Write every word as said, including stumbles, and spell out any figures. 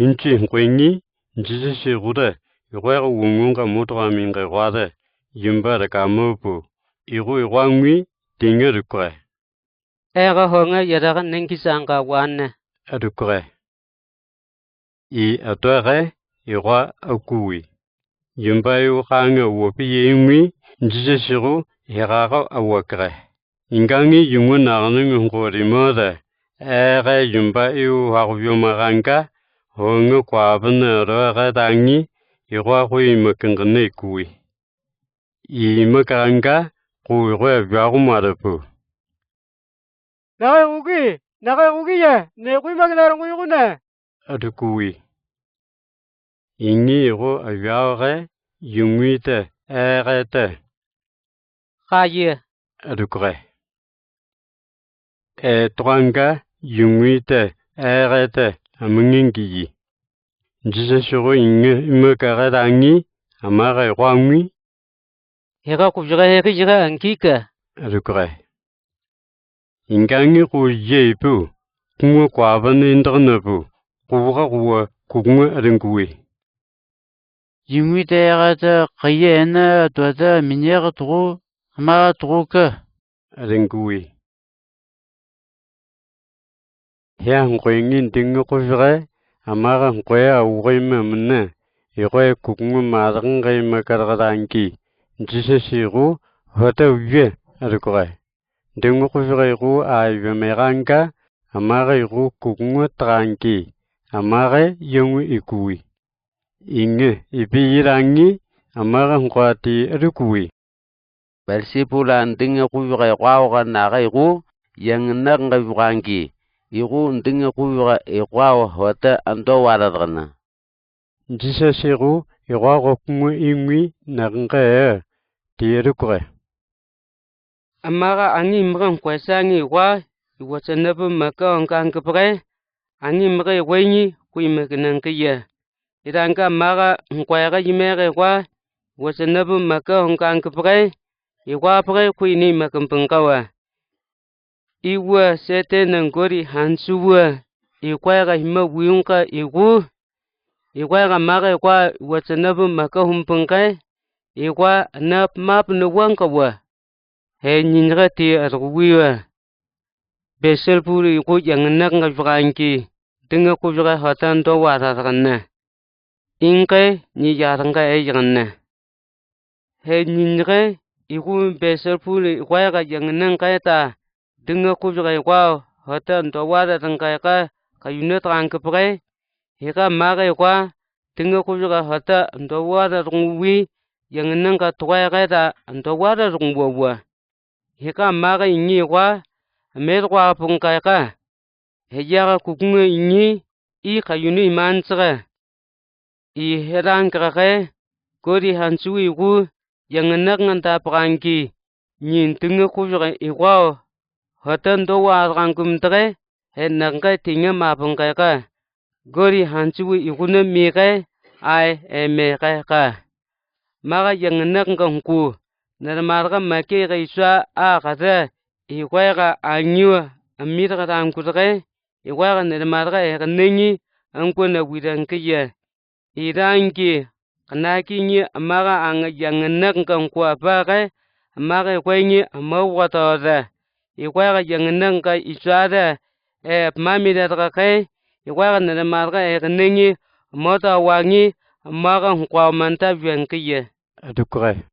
Inji hoqi ngi Jisasi ru te, iqoi-a wünguun-ka motoka miinka iqoi-a te, yumba raka mo po, iqoi iqoi ngi, tiinge rukre. Eqe hoonge yaraq nengki sangka wane, rukre. I atoke, iqoi akuwi. Yumba iu kaange uopi iengi, Jisasi ru, iqoi-a awakre. Ingkangi yungu naranang hoqori mo te, eqe yumba iu haku yuma kangka, hoonge kwapen ro eqe tangi, iqoi-a ru imakangkane kuwi. Imakarangka, ru iqoi-a iwaku marapu. Nake ruki, nake ruki ie, ne ru imakina rungui rune, rukuwi. Ingi ru awake, yungui te, eqe te. Ka ie, rukre. E tukanka, yungui te, eqe te, amangingki ie. Jisasi ru ingi imakare tangi, amake iqoi angui. Iqoi kujuk e heki jika angkika, rukre. Ingkangi ru ie ipu, kunga kwapen intakna pu, ru ka ru-a kukunga aringkuwi. Yungui te eqe te, kaie ena tua te minyaka turu, amake turuka, aringkuwi. Hea hoqi ngi ndinga kujuk e, amake hoqi-a uki ma mena, iqoi kukunga matakan kai makarak tangki, Jisasi ru, hota uwe, rukre. Ndinga kujuk e ru aiwe mekanka, amake ru kukunga tangki, amake yungu ikuwi. Ingi, ipi irangi, amake hoqati rukuwi. Beelzebul-a ndinga kujuk e iqoi-a nake ru, iangennakan kai ukanki, iru ndinga kujuk e iqoi-a hota anto wararakna. Jisasi ru, iqoi-a kunga ingui nakanka e, ti rukre. Amake angi imakan kwaisangi iqoi, iwajanapu maka onkankapre, angi imake iqoi ngi, ru imakinangki ie. Iranka amake hoqi ka imake iqoi, iwajanapu maka onkankapre, iqoi pre ru ini imakinpungkawa. Iwa seten nang kori hansuwa, iqoi ka ima wiyungka iru, iqoi ka make iqoi iwajanapu maka humpungke, iqoi nap map na wangkawa. He nyinyika ti arukuwiwa. Beelzebul iru iangennakan kai ukanki, ndinga kujuk e hota anto wararakna. Ingke nyi iarangka e iangenna. He nyinyika iru Beelzebul iqoi ka iangennakan kai ta, ndinga kujuk e iqoi-a hota anto wararakna kai ka kayuna tangkapre, hika make iqoi, ndinga kujuk e hota anto wararakna uwi, iangennakan kai tukai kai ta anto wararakna uwa. Hika make ingi iqoi, amer kwapung kai ka. He iaka kukunga ingi, i kayuna imantika. I heran kaka, kori hansuwi iru, iangennakan kai ta pakanki, nyi ndinga kujuk e iqoi-a hota anto wararakna kumtaka, he nakanka tiinga mapung kai ka. Kori hansuwi iru na mika, ai e meka ka. Make iangennakan kai hku, naramarka make ka isua a kata, iqoi ka angiwa, amirka tangkutaka, iqoi ka naramarka e kanangi, angkwa na wirangki ie. Iranki, kanakingi amake ang iangennakan kai hku apaka, amake iqoi ngi amau katoora. Iqoi ka iangennakan kai isua ta, e pamamira taka, iqoi ka naramarka e kanangi, amau tawangi, amake hku amanta wangki ie. Atukre.